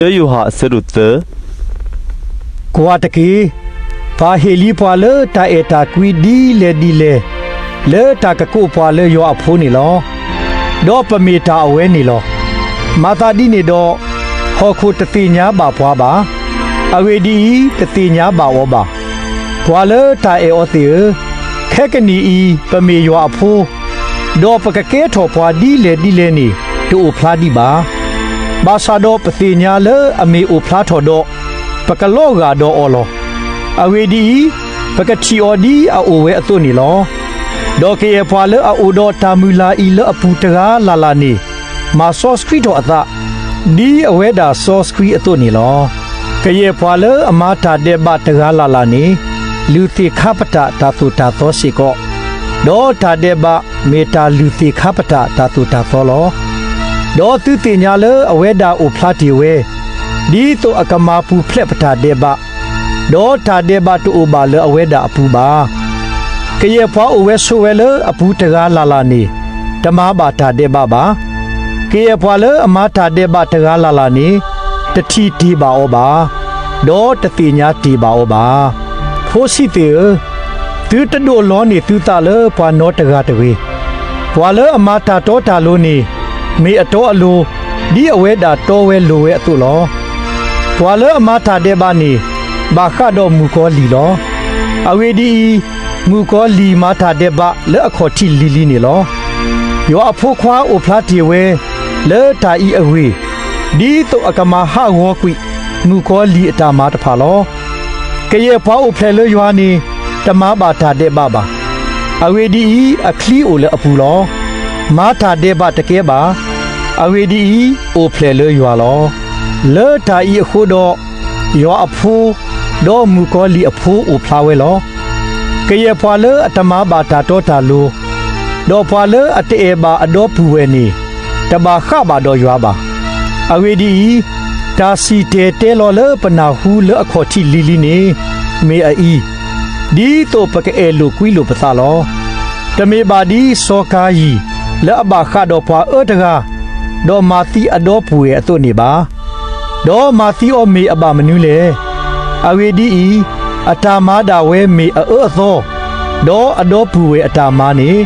တၢယိၤဟၣ်အဆၢဒိၣ်သၢ. ကွၢ်တက့ၢ်, ပၢ်ဟ့ၣ်လံပှၤလၢတၢ်အဲၣ်တၢ်ကွံဒ်လဲၣ်ဒ်လဲၣ်, လၢတၢ်ကကိးပှၤလၢယွၤအဖိန့ၣ်လီၤ. ဒီးပမ့ၢ်တၢ်အဝဲန့ၣ်လီၤ. မၤသးဒ်န့ၣ်ဒီး, ဟီၣ်ခိၣ်တသ့ၣ်ညါဘၣ်ပှၤဘၣ်. အဂ့ၢ်ဒ်အံၤ, တသ့ၣ်ညါဘၣ်အီၤဘၣ်. ပှၤလၢတၢ်အဲၣ်အီၤသ့ၣ်ဧၢ, ခဲကနံၣ်အံၤပမ့ၢ်ယွၤအဖိ, ဒီးပကကဲထီၣ်ပှၤဒ်လဲၣ်ဒ်လဲၣ်န့ၣ် တအိၣ်ဖျါဒံးဘၣ်. ဘၣ်ဆၣ်ဒီးပသ့ၣ်ညါလၢအမ့ၢ်အိၣ်ဖျါထီၣ်ဒီး, ပကလီၤဂာ်ဒီးအီၤလီၤ. အဂ့ၢ်ဒ်အံၤ, ပကထံၣ်အီၤဒ်အအိၣ်ဝဲအသိးန့ၣ်လီၤ. ဒီးကယဲၢ်ပှၤလၢအအိၣ်ဒီးတၢ်မုၢ်လၢ်အံၤလၢအပူၤတဂၤလၢ်လၢ်န့ၣ်, မၤစီဆှံထီၣ်အသး, ဒ်အဝဲဒၣ်စီဆှံအသိးန့ၣ်လီၤ. ကယဲၢ်ပှၤလၢအမၤတၢ်ဒဲးဘးတဂၤလၢ်လၢ်န့ၣ်, လုၢ်သ့ၣ်ခါပတာ်တၢ်သိၣ်တၢ်သီစ့ၢ်ကီး, ဒီးတၢ်ဒဲးဘးမ့ၢ်တၢ်လုၢ်သ့ၣ်ခါပတာ်တၢ်သိၣ်တၢ်သီလီၤ. ဒီးသုသ့ၣ်ညါလၢအဝဲဒၣ်အိၣ်ဖျါတ့ၢ်ဝဲ, ဒ်သိးအကမၤပူၤဖျဲးပတၢ်ဒဲးဘး, ဒီးတၢ်ဒဲးဘးတအိၣ်ဘၣ်လၢအဝဲဒၣ်အပူၤဘၣ်. ကယဲၢ်ပှၤအိၣ်ဝဲဆိးဝဲလၢအပူၤတဂၤလၢ်လၢ်န့ၣ်, တမၤဘၣ်တၢ်ဒဲးဘးဘၣ်. ကယဲၢ်ပှၤလၢအမၤတၢ်ဒဲးဘးတဂၤလၢ်လၢ်န့ၣ်, တထံၣ်တ့ၢ်ဘၣ်အီၤဘၣ်, ဒီးတသ့ၣ်ညါတ့ၢ်ဘၣ်အီၤဘၣ်. ဖိဆံးသ့ၣ်ဧၢ, သုတဒိးလီန့ၢ်သုသးလၢပှၤနီတဂၤတဂ့ၤ. ပှၤလၢအမၤတၢ်တီတၢ်လိၤန့ၣ်, မ့ၢ်အတီအလိၤ, ဒ်အဝဲဒၣ်တီဝဲလိၤဝဲအသိးလီၤ. ပှၤလၢအမၤတၢ်ဒဲးဘးန့ၣ်, ဘၣ်ဃးဒီးမုၣ်ကီၤလံၢ်လီၤ. အဂ့ၢ်ဒ်အံၤ, မုၣ်ကီၤလံၢ်မၤတၢ်ဒဲးဘးလၢအခီၣ်ထံးလံၤလံၤန့ၣ်လီၤ. ယွၤအဖိခွါအိၣ်ဖျါတ့ၢ်ဝဲ, လၢတၢ်အံၤအဂ့ၢ်, ဒ်သိးအကမၤဟးဂီၤကွံာ်မုၣ်ကီၤလံၢ်အတၢ်မၤတဖၣ်လီၤ. ကယဲၢ်ပှၤအိၣ်ဖျဲၣ်လၢယွၤန့ၣ်, တမၤဘၣ်တၢ်ဒဲးဘးဘၣ်. အဂ့ၢ်ဒ်အံၤ, အချံအိၣ်လၢအပူၤလီၤ. မၤတၢ်ဒဲးဘးတကဲဘၣ်. အဂ့ၢ်ဒ်အံၤ, အိၣ်ဖျဲၣ်လၢယွၤလီၤ. လၢတၢ်အံၤအဃိဒီး, ယွၤအဖိ, ဒီးမုၣ်ကီၤလံၢ်အဖိအိၣ်ဖျါဝဲလီၤ. ကယဲၢ်ပှၤလၢအတမၤဘၣ်တၢ်တီတၢ်လိၤ, ဒီးပှၤလၢအတအဲၣ်ဘၣ်အဒီပုၢ်ဝဲၢ်န့ၣ်, တဘၣ်ဃးဘၣ်ဒီးယွၤဘၣ်. အဂ့ၢ်ဒ်အံၤ, တၢ်စံၣ်တဲၤတဲလီၤလၢပနၢ်ဟူလၢအခီၣ်ထံးလံၤလံၤန့ၣ်, မ့ၢ်အအံၤ, ဒ်သိးပကအဲၣ်လိာ်ကွံလိာ်ပသးလီၤ. တမ့ၢ်ဘၣ်ဒ်စီၤကၤယံၣ်လၢအဘၣ်ဃးဒီးပှၤအၢတဂၤ, ဒီးမၤသံအဒီပုၢ်ဝဲၢ်အသိးန့ၣ်ဘၣ်. ဒီးမၤသံအီၤမ့ၢ်အဘၣ်မနုၤလဲၣ်. အဂ့ၢ်ဒ်အံၤ, အတၢ်မၤဒၣ်ဝဲမ့ၢ်အအၢအသီ, ဒီးအဒီပုၢ်ဝဲၢ်အတၢ်မၤန့ၣ်,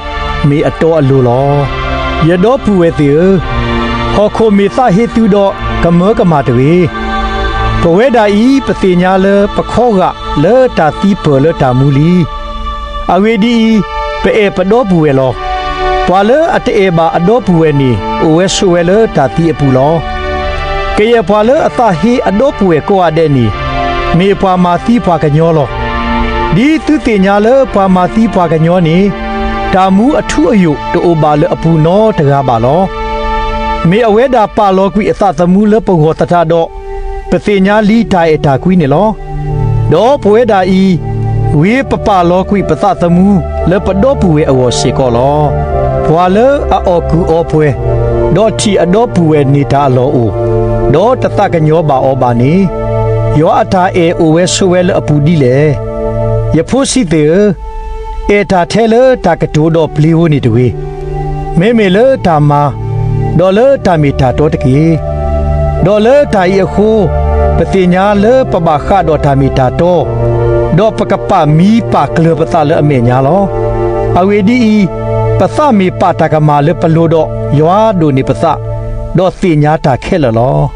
မ့ၢ်အတီအလိၤလီၤ. ယဒီပုၢ်ဝဲၢ်သ့ၣ်ဧၢ, ဟီၣ်ခိၣ်မ့ၢ်သးဟ့သုဒီးကမၢကမၣ်တဂ့ၤ. ပဝဲဒၣ်အံၤ ပသ့ၣ်ညါလၢပခီဂာ်လၢတၢ်သံပၢၢ်လၢတၢ်မူလံ. အဂ့ၢ်ဒ်အံၤ, ပအဲၣ်ပဒီပုၢ်ဝဲၢ်လီၤ. ပှၤလၢအတအဲၣ်ဘၣ်အဒီပုၢ်ဝဲၢ်န့ၣ် အိၣ်ဝဲဆိးဝဲလၢတၢ်သံအပူၤလီၤ. ကယဲၢ်ပှၤလၢအသးဟ့အဒီပုၢ်ဝဲၢ်ကိးဂၤဒဲးန့ၣ်, မ့ၢ်ပှၤမၤသံပှၤကညီလီၤ. ဒ်သုသ့ၣ်ညါလၢပှၤမၤသံပှၤကညီန့ၣ်, တၢ်မူအထူအယိာ်တအိၣ်ဘၣ်လၢအပူၤနီတဂၤဘၣ်လီၤ. မ့ၢ်အဝဲဒၣ်ပာ်လီၤကွံာ်အသးသမူလၢပဂီၢ်သတးဒီး, ပသ့ၣ်ညါလံတၢ်အဲၣ်တၢ်ကွံန့ၣ်လီၤ. ဒီးပဝဲဒၣ်အံၤ, ဂ့ၤပပာ်လီၤကွံာ်ပသးသမူလၢပဒီပုၢ်ဝဲၢ်အဂီၢ်စ့ၢ်ကီးလီၤ. ပှၤလၢအအီၣ်ကုၢ်အီပှဲၤ, ဒီးထံၣ်အဒီပုၢ်ဝဲၢ်န့ၢ်တၢ်အလီၢ်အိၣ်, ဒီးတသးကညီၤဘၣ်အီၤဘၣ်န့ၣ်, ယွၤအတၢ်အဲၣ်အိၣ်ဝဲဆိးဝဲလၢအပူၤဒ်လဲၣ်. ယဖိဆံးသ့ၣ်ဧၢ, အဲၣ်တၢ်ထဲလၢတၢ်ကတိၤဒီးပျ့ၤဧိၤန့ၣ်တဂ့ၤ. မ့မ့ၢ်လၢတၢ်မၤ, ဒီးလၢတၢ်မ့ၢ်တၢ်တီတက့ၢ်. ဒီးလၢတၢ်အံၤအဃိ, ပသ့ၣ်ညါလၢပဘၣ်ဃးဒီးတၢ်မ့ၢ်တၢ်တီ, ဒီးပကပာ်မံပာ်ကျၢၤပသးလၢအမဲာ်ညါလီၤ. အဂ့ၢ်ဒ်အံၤ, ပသးမ့ၢ်ပာ်တၢ်ကမၣ်လၢပလိၤဒီးယွၤဒိၣ်န့ၢ်ပသး, ဒီးသ့ၣ်ညါတၢ်ခဲလၢာ်လီၤ.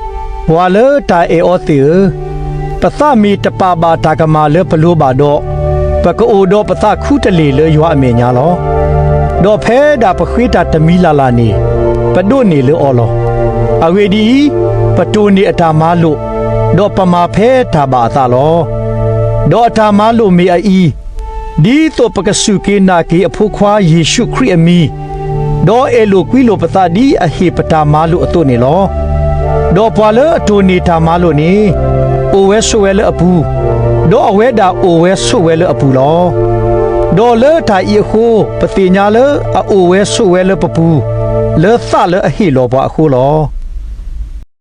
ပှၤလၢတၢ်အဲၣ်အီၤသ့ၣ်ဧၢ, ပသးမ့ၢ်တပာ်ဘၣ်တၢ်ကမၣ်လၢပလိၤဘၣ်ဒီး, ပကအိၣ်ဒီးပသးခူတလ့ၢ်လၢယွၤအမဲာ်ညါလီၤ. ဒီးဖဲဒၣ်ပဃ့တၢ်တမံၤလၢ်လၢ်န့ၣ်, ပဒိးန့ၢ်လၢအီၤလီၤ. အဂ့ၢ်ဒ်အံၤ, ပတိၢ်န့ၢ်အတၢ်မၤလိာ်, ဒီးပမၤဖဲတၢ်ဘၣ်အသးလီၤ. ဒီးအတၢ်မၤလိာ်မ့ၢ်အအံၤ, ဒ်သိးပကစူၢ်က့ၤနာ်က့ၤအဖိခွါယ့ၣ်ၡူးခရံာ်အမံၤ, ဒီးအဲၣ်လိာ်ကွံလိာ်ပသးဒ်အဟ့ၣ်ပတၢ်မၤလိာ်အသိးန့ၣ်လီၤ. ဒီးပှၤလၢအတိၢ်န့ၢ်တၢ်မၤလိာ်န့ၣ်, အိၣ်ဝဲဆိးဝဲလၢအပူၤ, ဒီးအဝဲဒၣ်အိၣ်ဝဲဆိးဝဲလၢအပူၤလီၤ. ဒီးလၢတၢ်အံၤအဃိ, ပသ့ၣ်ညါလၢအအိၣ်ဝဲဆိးဝဲလၢပပူၤ, လၢသးလၢအဟ့ၣ်လီၤပှၤအဃိလီၤ.